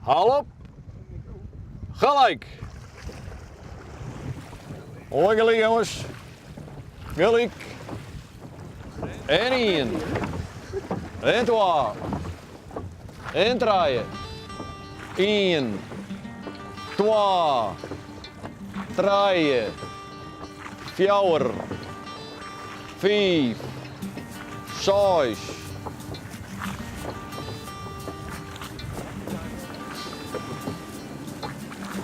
Haal op. Gelyk. Moai gelyk jonges. Gelyk. En ien. En twa. En trije. Ien. Twa. Trije. Fjouwer. Fiif. Seis.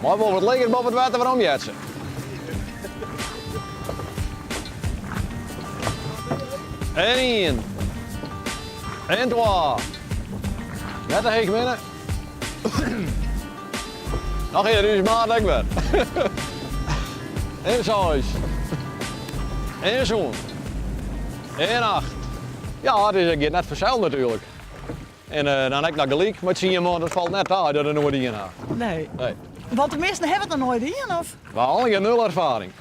Mei wol wat leger boppe it wetter werom, Jetze. En ien. En twa. Net te heech binne. Noch ien, ús maat ek wer. En seis. En sân. En acht. Ja, it is, giet net fansels natuerlik. En dan ek noch gelyk mei tsien man, dat falt net ta as je dat noch noait dien ha. Nee. Nee. Want de measten hawwe it noch noait dien, of? We ha allegear nul erfaring.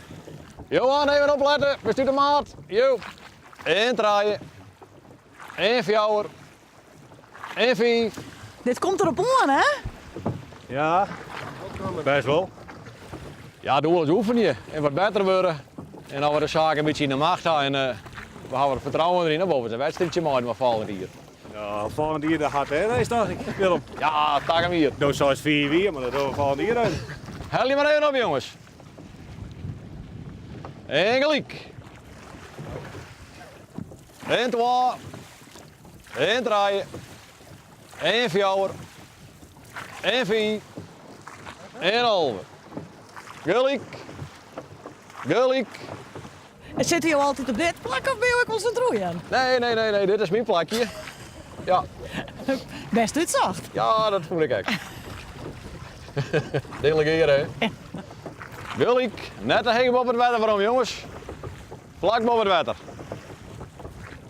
Johan, even oplette, bist út de maat. Jo. En trije. En fjouwer. En fiif. Dit komt derop oan, hè? Ja, bêst wol. Ja, doel is oefenje en wat better wurde. En as we de saak in bytsje yn de macht ha en we hawwe der fertrouwen deryn, dan wolle we in wedstriidsje meidwaan folgjend jier. Ja, folgjend jier dan hat er race, tocht ik, Willem. Ja, takom jier. Do seist 5 jier, mar dat dogge we folgjend jier even. Helje mar even op, jonges. En gelyk. En twa. En trije. En fjouwer. En fiif. En 11. Gelyk. Gelyk. En sitte jo altyd op dit plak of binne jo ek wolris oan it roeien? Nee, nee, nee, nee, dit is myn plakje. Ja. Bêst útsocht. Ja, dat fûn ik ek. Delegeare, hè? Gelyk. Net te heech boppe it wetter werom, jonges. Flak boppe it wetter.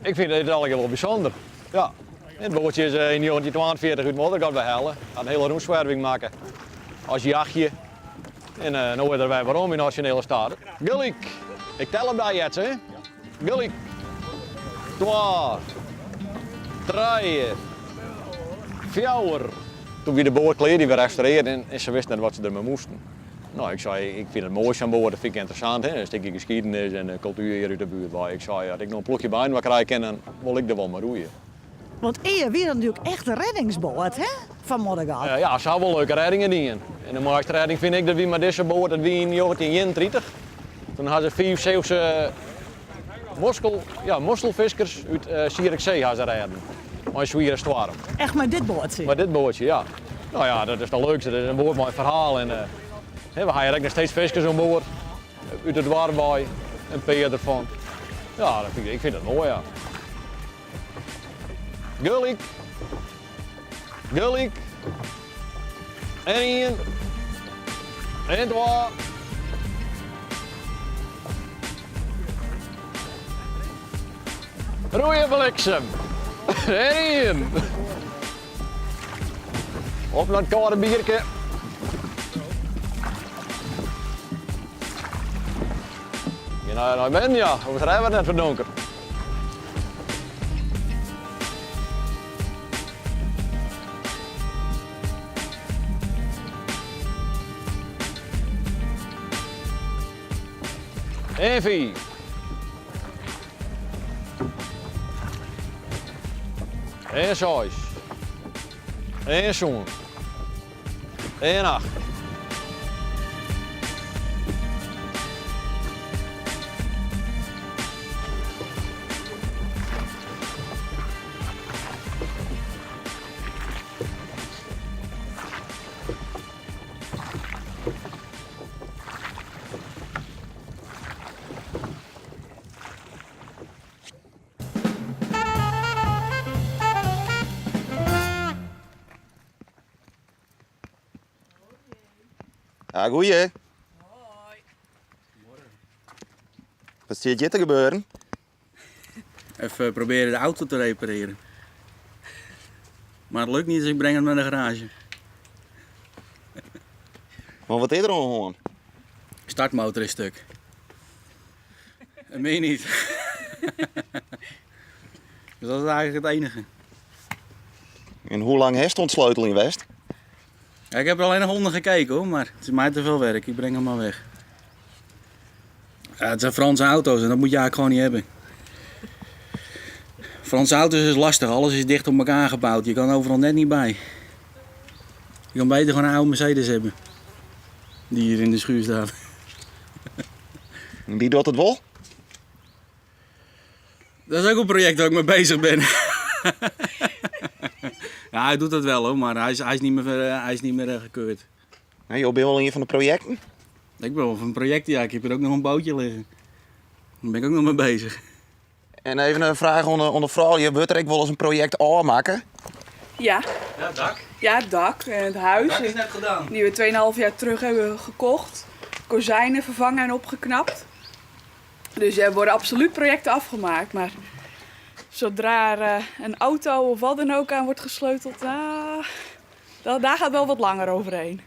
Ik fyn dit allegear wol bysûnder. Ja. It boatsje is yn 1942 út Moddergat werhelle. Hat in hiele rûnswerving makke as jachtje. En no is er wer werom yn orizjinele steat. Gelyk! Ik tel op dy, Jetze, hè? Gelyk! Twa, trije, fjouwer. Toen wie de boat klear, dy wie restaurearre en se wisten net wat se dermei moasten. No, ik sei, ik fyn it moai sa'n boat, dat fyn ik ynteressant, hè? In stikje geskiednis en kultuer hjir út de buert wei. Ik sei, as ik no in ploechje byinoar krije kin, dan wol ik der wol mei roeie. Want ea wie dat natuerlik echt in reddingsboat, hè, fan Moddergat? Ja, se ha wol leuke reddingen dien. En de moaiste redding fyn ik dat wie mei dizze boat, dat wie yn 1931. Toen ha se fiif Zeeuwse moskel, ja, mosselfiskers út Zierikzee ha se rêden mei in swiere stoarm. Echt mei dit boatsje? Mei dit boatsje, ja. No ja, dat is it leukste. Dat is in boat mei in ferhaal. En we ha hjir ek noch steeds fiskers oan board út it doarp wei, in pear derfan. Ja, dat fyn ik, ik fyn dat moai, ja. Gelyk. Gelyk. En ien. En twa. Roeie bliksem. En ien. Op nei it kâlde bierke. Gean nei binnen, ja. Oars rêde we it net foar donker. En fiif. En seis. En sân. En acht. Ja, goeie. Wat stiet hjir te gebeuren? Even proberen de auto te repareren. Maar het lukt niet, dus ik breng hem naar de garage. Maar wat is der oan de hân? Startmotor is stuk. En meer niet. dus dat is eigenlijk het enige. En hoe lang hast oan it sleuteljen west? Ja, ik heb er alleen nog onder gekeken hoor, maar het is mij te veel werk. Ik breng hem maar weg. Ja, het zijn Franse auto's en dat moet je eigenlijk gewoon niet hebben. Franse auto's is lastig, alles is dicht op elkaar gebouwd. Je kan overal net niet bij. Je kan beter gewoon een oude Mercedes hebben. Die hier in de schuur staat. Die doet het wel? Dat is ook een project waar ik mee bezig ben. ja, hij doet dat wel hoor, maar hij is niet meer, hij is niet meer gekeurd. Ja, je bent wel een van de projecten. Ik ben wel van een project, ja. Ik heb hier ook nog een bootje liggen. Daar ben ik ook nog mee bezig. En even een vraag onder vrouw. Je wilt er ik wel eens een project afmaken? Ja, Ja, dak. ja, het dak en het huis. Dak is net gedaan. Die we 2,5 jaar terug hebben gekocht. Kozijnen vervangen en opgeknapt. Dus er worden absoluut projecten afgemaakt. Maar zodra er een auto of wat dan ook aan wordt gesleuteld, ah, daar gaat wel wat langer overheen.